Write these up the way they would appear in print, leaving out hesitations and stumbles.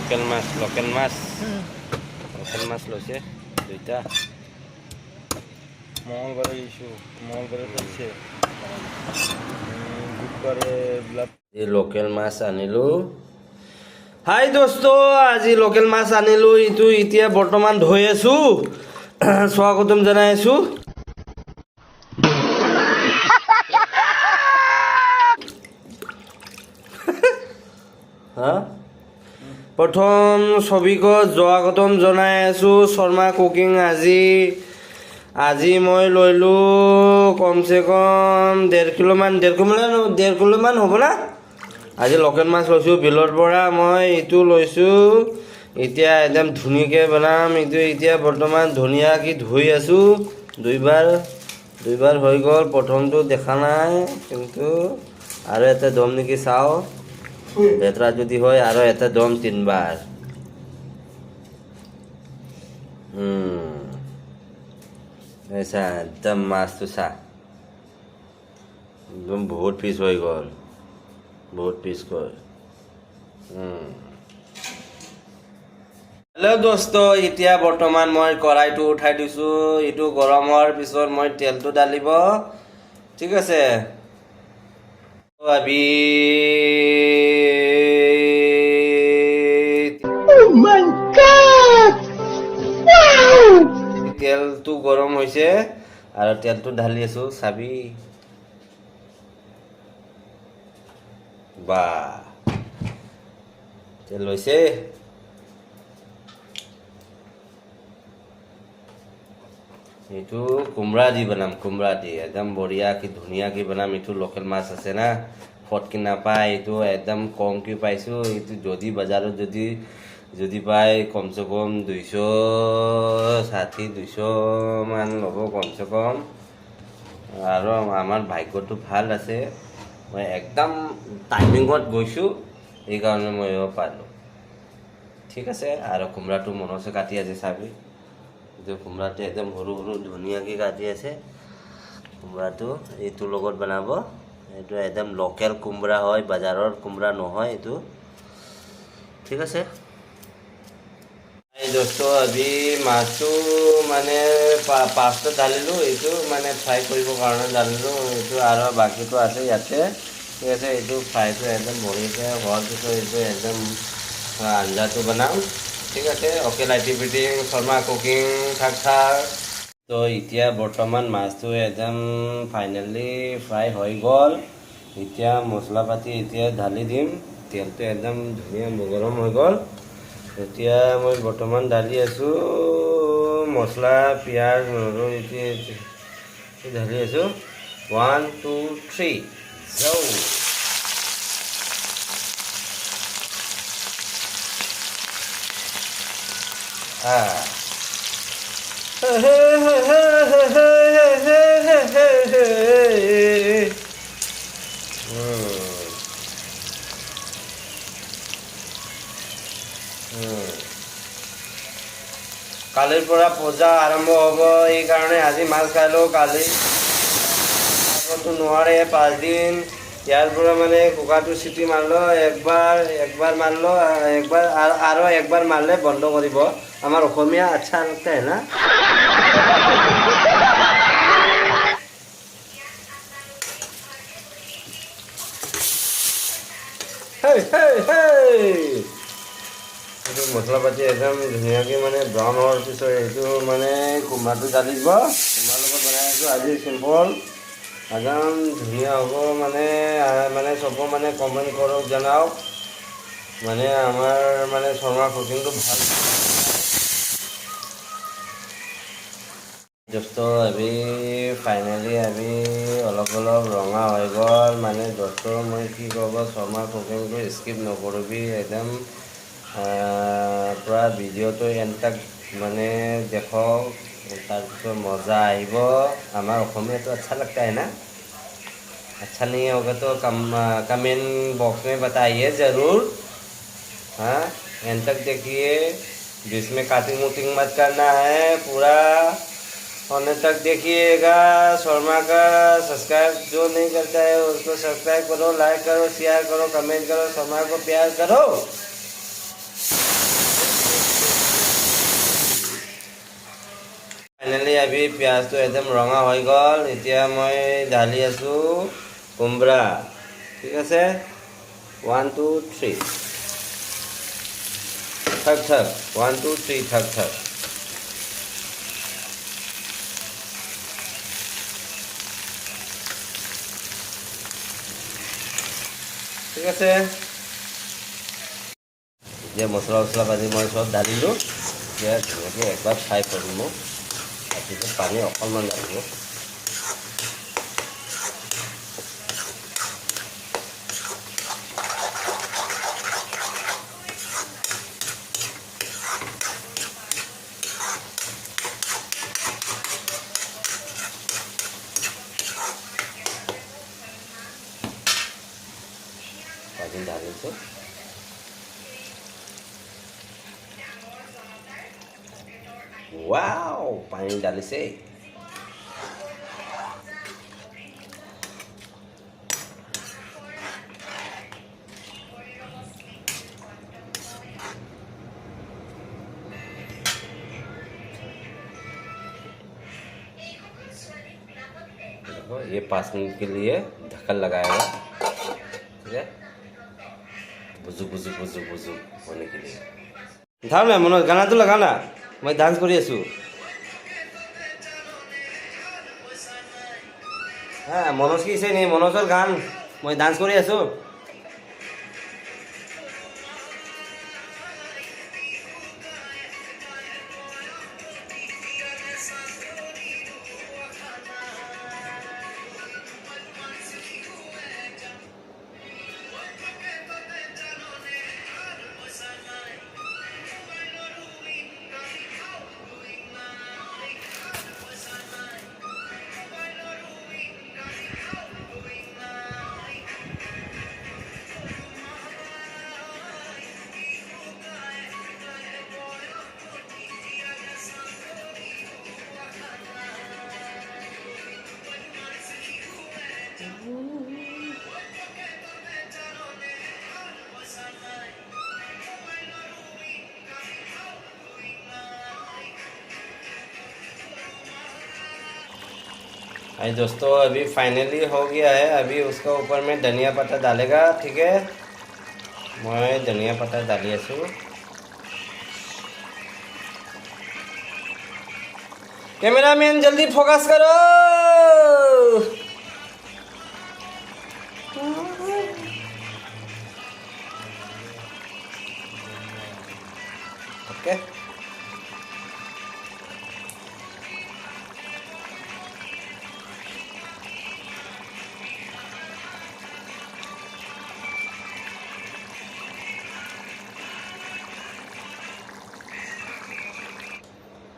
Local মাছ, local মাছ, local মাছ লৈছে দুইটা। মঙ্গলবারে ইস্যু, মঙ্গলবারে চলছে, বুধবারে ব্লাড। এই লোকেল মাছ আনিলো। হাই দোস্ত, আজি লোকেল মাছ আনিলো। এইটো এতিয়া বৰ্তমান ধুই আছো। স্বাগতম জনাই আছো। হা, প্ৰথম ছবিকত স্বাগতম জনাই আছো শৰ্মা কুকিং। আজি মই লৈলোঁ কমচে কম 1.5 কিলোমান, 1.5 কিলোমান, 1.5 কিলোমান হ'ব না। আজি লোকেল মাছ লৈছোঁ বিলৰ পৰা। মই এইটো লৈছোঁ, এতিয়া একদম ধুনীয়াকৈ বনাম। এইটো এতিয়া বৰ্তমান ধুনীয়াকৈ ধুই আছোঁ। দুইবাৰ দুইবাৰ হৈ গ'ল। প্ৰথমটো দেখা নাই, কিন্তু আৰু এটা ধুম নেকি চাওঁ। লেতেৰা যদি হয় আৰু এটা ধুম, তিনিবাৰ। এই চা, একদম মাছটো চা, একদম বহুত পিচ হৈ গ'ল, বহুত পিচ গ'ল। হেল্ল' দোস্ত, এতিয়া বৰ্তমান মই কড়াইটো উঠাই দিছোঁ। এইটো গৰম হোৱাৰ পিছত মই তেলটো ঢালিব, ঠিক আছে। अभी Oh my God! Wow! তেলটো গৰম হৈছে আৰু তেলটো ঢালি আছো, চাবি। বা, তেল হৈছে। এইটো কোমৰা দি বনাম, কোমৰা দি একদম বঢ়িয়াকে ধুনীয়াকে বনাম। এইটো লোকেল মাছ আছে না, ফটকি নাপায়। এইটো একদম কমকে পাইছোঁ। এইটো যদি বজাৰত যদি পায়, কমচে কম 260, 200মান ল'ব কমচে কম। আৰু আমাৰ ভাগ্যটো ভাল আছে, মই একদম টাইমিঙত গৈছোঁ, সেইকাৰণে ময়ো পালোঁ। ঠিক আছে। আৰু কোমৰাটো মনছে কাটি আছে, চাবি। এইটো কোমৰাটো একদম সৰু সৰু ধুনীয়াকৈ কাটি আছে। কোমৰাটো এইটোৰ লগত বনাব। এইটো একদম লোকেল কোমৰা হয়, বজাৰৰ কোমৰা নহয় এইটো। ঠিক আছে। এই দোস্ত, আজি মাছটো মানে পাঁচটা ঢালিলোঁ। এইটো মানে ফ্ৰাই কৰিবৰ কাৰণে ঢালিলোঁ এইটো, আৰু বাকীটো আছে ইয়াতে। ঠিক আছে। এইটো ফ্ৰাইটো একদম বঢ়িয়াকৈ হোৱাৰ পিছত এইটো একদম আঞ্জাটো বনাম। ঠিক আছে। অ'কে, লাইটি ফিটিং শৰ্মা কুকিং থাক থাক। তো এতিয়া বৰ্তমান মাছটো একদম ফাইনেলি ফ্ৰাই হৈ গ'ল। এতিয়া মছলা পাতি এতিয়া ঢালি দিম। তেলটো একদম ধুনীয়া গৰম হৈ গ'ল। এতিয়া মই বৰ্তমান ঢালি আছোঁ মছলা, পিঁয়াজ, নহৰু। এতিয়া ঢালি আছোঁ। ওৱান, টু, থ্ৰী, যাওঁ। আহ। কালিৰ পৰা পূজা আৰম্ভ হ'ব, এইকাৰণে আজি মাছ খালোঁ। কালি খাবতো নোৱাৰে 5 দিন। ইয়াৰ পৰা মানে কুকাৰটো চিটি মাৰিলো একবাৰ, একবাৰ মাৰিলো একবাৰ, আৰু একবাৰ মাৰিলে বন্ধ কৰিব। আমাৰ অসমীয়া আচ্ছা लगता है না? হেই হেই হেই, এইটো মছলা পাতি একদম ধুনীয়াকৈ মানে ব্ৰাউন হোৱাৰ পিছত এইটো মানে কোমৰাটো ঢালি দিব। কোমৰাৰ লগত বনাই আছোঁ আজি চিম্পল, একদম ধুনীয়া হ'ব। মানে চব মানে কমেণ্ট কৰক, জনাওক মানে আমাৰ মানে শৰ্মা কুকিংটো ভাল। দোস্ত, আমি ফাইনেলি আমি অলপ অলপ ৰঙা হৈ গ'ল। মানে দোস্ত, মই কি ক'ব, শৰ্মা কুকিংটো স্কিপ নকৰিবি, একদম পূৰা ভিডিঅ'টো এণ্ড তক মানে দেখক, তাৰপিছত মজা আহিব। আমাৰ অসমীয়াটো अच्छा लगता है ना? अच्छा नहीं होगा तो कम कमेंट बॉक्स में बताइए ज़रूर। हाँ, एंड तक देखिए, जिसमें काटिंग वुटिंग मत करना है, पूरा होने तक देखिएगा। शर्मा का सब्सक्राइब जो नहीं करता है, उसको सब्सक्राइब करो, लाइक करो, शेयर करो, कमेंट करो, शर्मा को प्यार करो। ফাইনেলি अभी পিঁয়াজটো একদম ৰঙা হৈ গ'ল। এতিয়া মই ঢালি আছোঁ কোমৰা, ঠিক আছে। 1 2 3, থাক থাক, 1 2 3, থাক থাক। ঠিক আছে, এতিয়া মছলা চছলা পাতি মই চব ঢালিলোঁ। এতিয়া ধুনীয়াকৈ একবাৰ ফ্ৰাই কৰিম, তাৰপিছত পানী অকণমান ঢালিব। পানী ঢালিছোঁ। ৱাও, পানী ঢালিছে। देखो, ये 5 मिनट के लिए ढक्कन लगाएगा, ठीक है, बुजुक बुजुक बुजुक बुजुक होने के लिए। धाम ना मनोज, गाना तो लगाना, মই ডান্স কৰি আছোঁ। হা, মনোজ কি নি, মনোজৰ গান, মই ডান্স কৰি আছোঁ। अरे दोस्तों, अभी फाइनली हो गया है। अभी उसका ऊपर में धनिया पत्ता डालेगा, ठीक है। मैं धनिया पत्ता डाली आছোঁ। कैमरामैन जल्दी फोकस करो। ओके,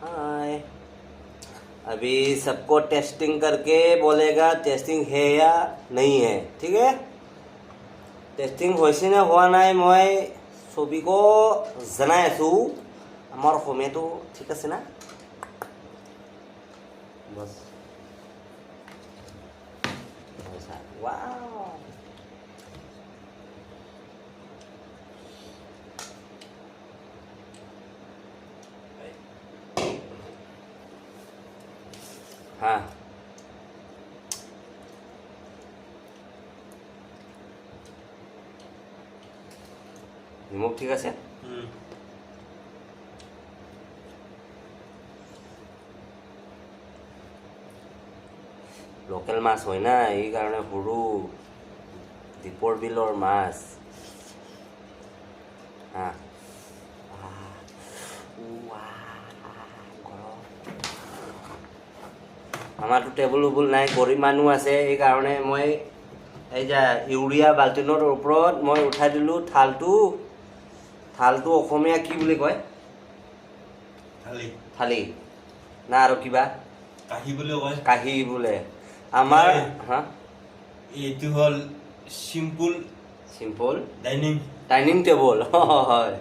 हाय, अभी सबको टेस्टिंग करके बोलेगा टेस्टिंग है या नहीं है, ठीक है। টেষ্টিং হৈছে নে হোৱা নাই মই ছবিকো জনাই আছোঁ। আমাৰ অসমীয়াটো ঠিক আছে না? বছ। ৱাও, हाँ, নিমখ ঠিক আছে। লোকেল মাছ হয় না, এইকাৰণে সৰু দীপৰ বিলৰ মাছ। হা, আমাৰতো টেবুল উবুল নাই, গৰীব মানুহ আছে, এইকাৰণে মই এই যে ইউৰিয়া বাল্টিনৰ ওপৰত মই উঠাই দিলোঁ থালটো। থালটো অসমীয়া কি বুলি কয়? থালি। থালি না আৰু কিবা? কাঁহী বুলিও কয়। কাঁহী বোলে আমাৰ। হা, এইটো হ'ল simple simple dining dining table হয়।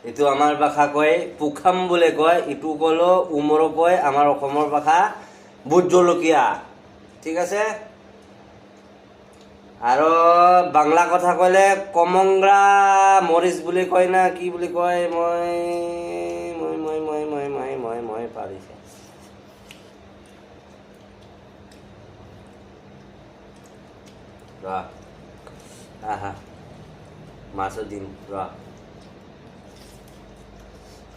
এইটো আমাৰ ভাষা কয় পোখাম বুলি কয়। ইটো ক'লেও উমৰো কয় আমাৰ অসমৰ ভাষা ভোট জলকীয়া, ঠিক আছে। আৰু বাংলা কথা ক'লে কমংৰা মৰিচ বুলি কয় না কি বুলি কয়, মই মই মই মই মই মই মই মই পাৰিছে। ৰ, আহা, মাছো দিম, ৰ,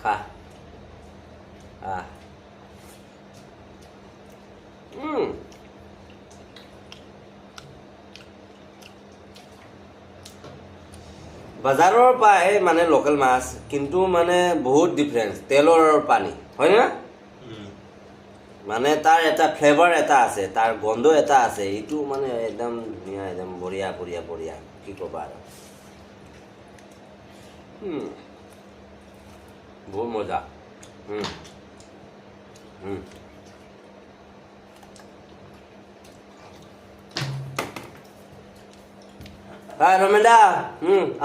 খা। আহ, বজাৰৰ পায় মানে লোকেল মাছ, কিন্তু মানে বহুত ডিফাৰেঞ্চ, তেলৰ পানী হয় না। মানে তাৰ এটা ফ্লেভাৰ এটা আছে, তাৰ গন্ধ এটা আছে, এইটো মানে একদম ধুনীয়া, একদম বঢ়িয়া বঢ়িয়া বঢ়িয়া, কি ক'বা আৰু। বহুত মজা। হয় ৰমেন দা,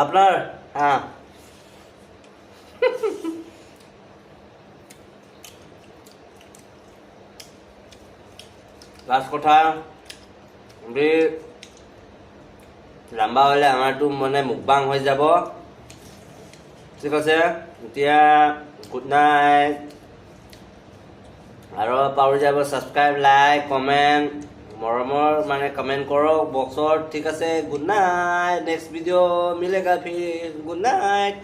আপোনাৰ হা। লাষ্ট কথা, লম্বা হ'লে আমাৰতো মানে মুকবাং হৈ যাব। ঠিক আছে, এতিয়া গুড নাইট। আৰু পাহৰি যাব ছাবস্ক্ৰাইব, লাইক, কমেণ্ট, মৰমৰ মানে কমেণ্ট কৰক বক্সত। ঠিক আছে, গুড নাইট। নেক্সট ভিডিঅ' মিলেগা ফিৰ। Good night.